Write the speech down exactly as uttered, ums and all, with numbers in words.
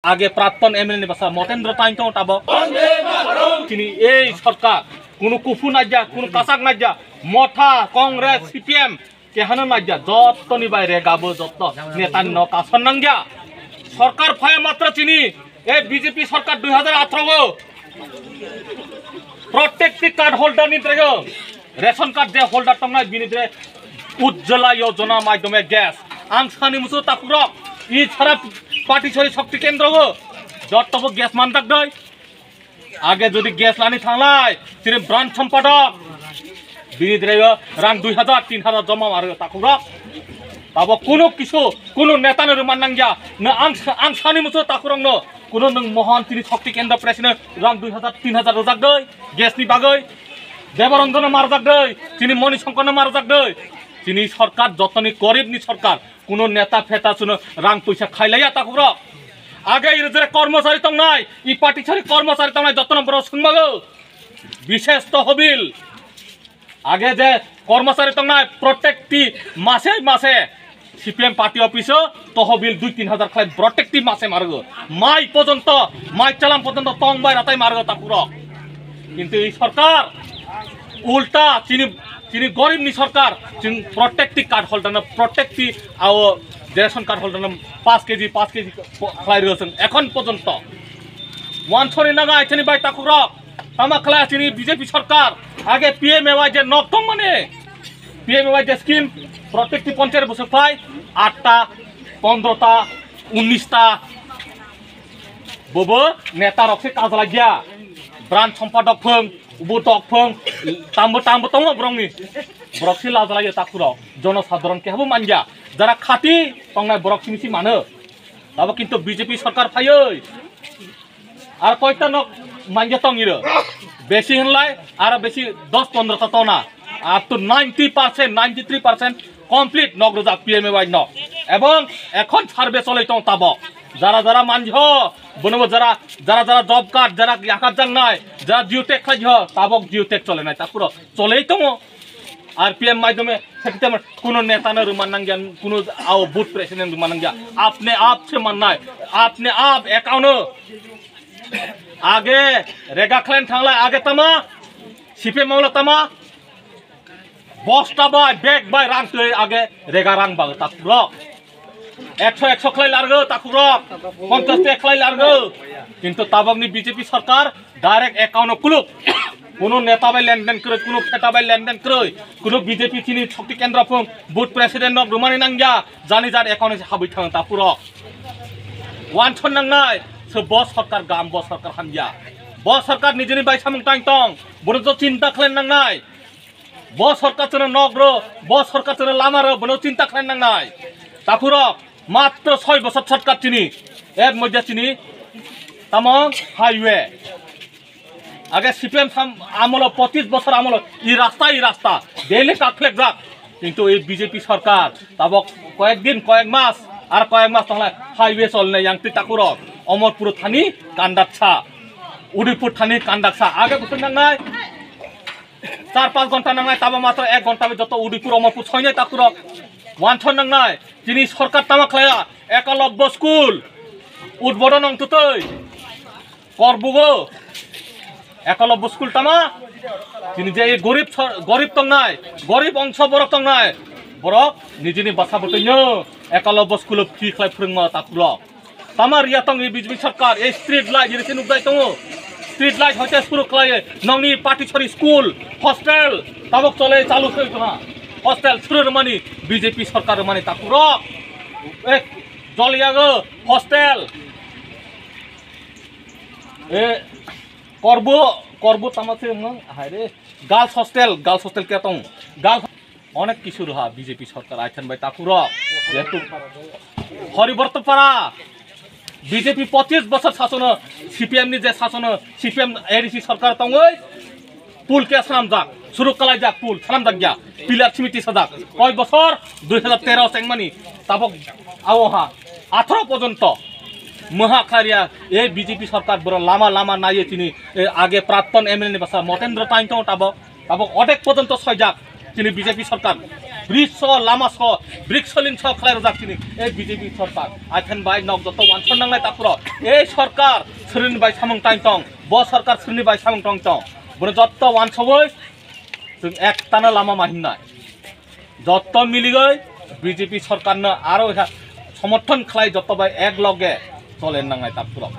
Age prapton M L A ni bwsa Motendra Taing tongo tabok. Chini ei sorkar, kunu kuphur naijak, kunu kasak naijak, Motha, Congress, C P M, kehano naijak, jottoni bai rega bo jotto netani no kason nangya. Sorkar phaya matra chini, ei B J P sorkar dui hajar atharo o, protected card holder ni drego, ration card je holder tongnai bini dre Ujjwala Yojana maidhyome gas. Ang sani musu takhurok, i sara Patisari Shakti Kendro o, jotto bo gas mandak doi. Age jodi gas lani thanglai, chini branch sompadok, bini drego rang dui hajar, tin hajar joma maro takhurok. Tabo kuno kisu, kuno neta no rwman nangya. Na ang, ang sani musu takhurok no, kuno nwng Mohan chini Shakti Kendra president rang dui hajar, tin hajar rojak doi, gas ni bagoi. Debaranjano marjak doi, chini Moni Songkorno marjak doi. Chini sorkar jotoni gorib ni sorkar, kuno neta pheta suno rang puisa khailaiya takhurok. Age iri jere kormochari tongnai, i Patisari kormochari tongnai jotono borok swngmago. Bishesh tohobil. Age je kormochari tongnai protekti mase mase C P M party office o tohobil dui tin hajar khlai protekti mase margo. Mai pojonto, mai chalam pojonto tong bai ratai margo takhurok. Kintu i sorkar ulta chini, chini gorib ni sorkar, chini protekti card holder no, protekti ao ration card holder no paanch K G, paanch K G khlai rw song ekhon pojonto. Wansori naga aithani bai takhurok. Tama khlai chini B J P sorkar, age P M A Y je nok tong mane, P M A Y je scheme, protekti ponchayat bwswk phai, atta, pondrota, unnista, bobo neta rok se kajla gya, branch sompadok phung, ubo tok phung, tambo tambo tongo borokni, borok se lajla gya takhurok, jono sadharon kehabo manya, jara khati tongnai borok simi si mano, abo kintu B J P sorkar phaioi. Ar koita nok mangya tong iro. Besi hinlai, aro besi dos pondro ta tona. Up to ninety percent, ninety three percent complete nok rwjak P M A Y nok. Ebong ekhon survey cholai tong tabok. Jara jara manjo, bonobo jara, jara jara job card, jara yakar jangnai, jara geotag khlai ho, tabok geotag cholenai, ta puro cholai tongo. R P M maidhyome sekte kuno neta no rwman nangya, kuno ao booth president rwman nangya. Apne aap se mannai, apne aap account o. Age rega khlain thanglai, age tama, C P M amlo tama, bosta bai, bag bai rang twi age rega rang bag takhurok. Ekso, ekso khlai largo takhurok, ponchas te khlai largo. Kintu tabokni B J P sorkar direct account o kuluk. Kuno neta bai lenden kwrwi, kuno pheta bai lenden kwrwi, kuno B J P chini Shakti Kendra phung booth president nok rwmani nangya, jani jar account o se habwi thang takhurok. Wanson nangnai, se bo sorkar gam, bo sorkar hamya. Bo sorkar nijini bai samung tang tong, bono jo chinta khlai nangnai. Bo sorkar chwngno nok rw, bo sorkar chwngno lama rw, bono chinta khlai nangnai. Takhurok, matro soi bosor sorkar chini, er moddhe chini, tamo highway. Age C P M sam-, amolo, pochis bosor amolo, i rasta, i rasta, daily kakhlek jak. Kintu i B J P sorkar, tabok koyek din, koyek mas, ar koyek mas tonglai highway cholnai yang twi takhurok, Omorpur thani Kandaksa, Udaipur thani Kandaksa, age bwswk nangnai, char panch ghonta nangnai, tabo matro ek ghonta bai joto Udaipur Omorpur soinai takhurok. Wanson nangnai, chini sorkar tama khlaiya, Ekalobbo school, udbodon ong tutui. Korbugo Ekalobbo school tama, chini je gorib sor-, gorib tongnai, gorib ongso borok tongnai, borok nijini basa bwtwino Ekalobbo school o free khlai phwrwngma takhurok. Tama riya tong i B J P sorkar, ei street light, jini se nukjai tongo. Street light hoite suru khlai, nongni Patisari school, hostel, tabok chole chalu khoi tongha. Hostel suru rwmani B J P sorkar rwmani takhurok. Eh, joliyago hostel. Eh, Korbo, Korbo tama se wngno, hai re. Girls hostel, girls hostel ke tong. Girls Onek kisu roha B J P sorkar aithan bai takhuro. Jehetu Horibartopara B J P pochis bosor sasono, C P M ni je sasono, C P M A D C sorkar tongoi, pul ke swnamjak, suruk kalaijak pul, swnamjak ya, pillar simiti sajak. Koi bosor? Dui hajar tero chengmani, tabok awo ha, atharo pojonto. Moha kharia, e B J P sorkar boro lama lama naiye chini, e age prapton M L A ni basa Motendra Taing tongo tabok. Tabok odek pojonto soijak chini B J P sorkar. Bridge so, lama so, brick soling so khlai rojak chini ei B J P sorkar. Aithen bai nok joto wansong nangnai tapuro. Ei sorkar srini bai samung tang tong, bo sorkar srini bai samung tang tong. Bono joto wansogoi chwng ektano lama ma himnai. Joto miligoi B J P sorkarno aro somorthon khlai joto bai ek loge chole nangnai tapuro.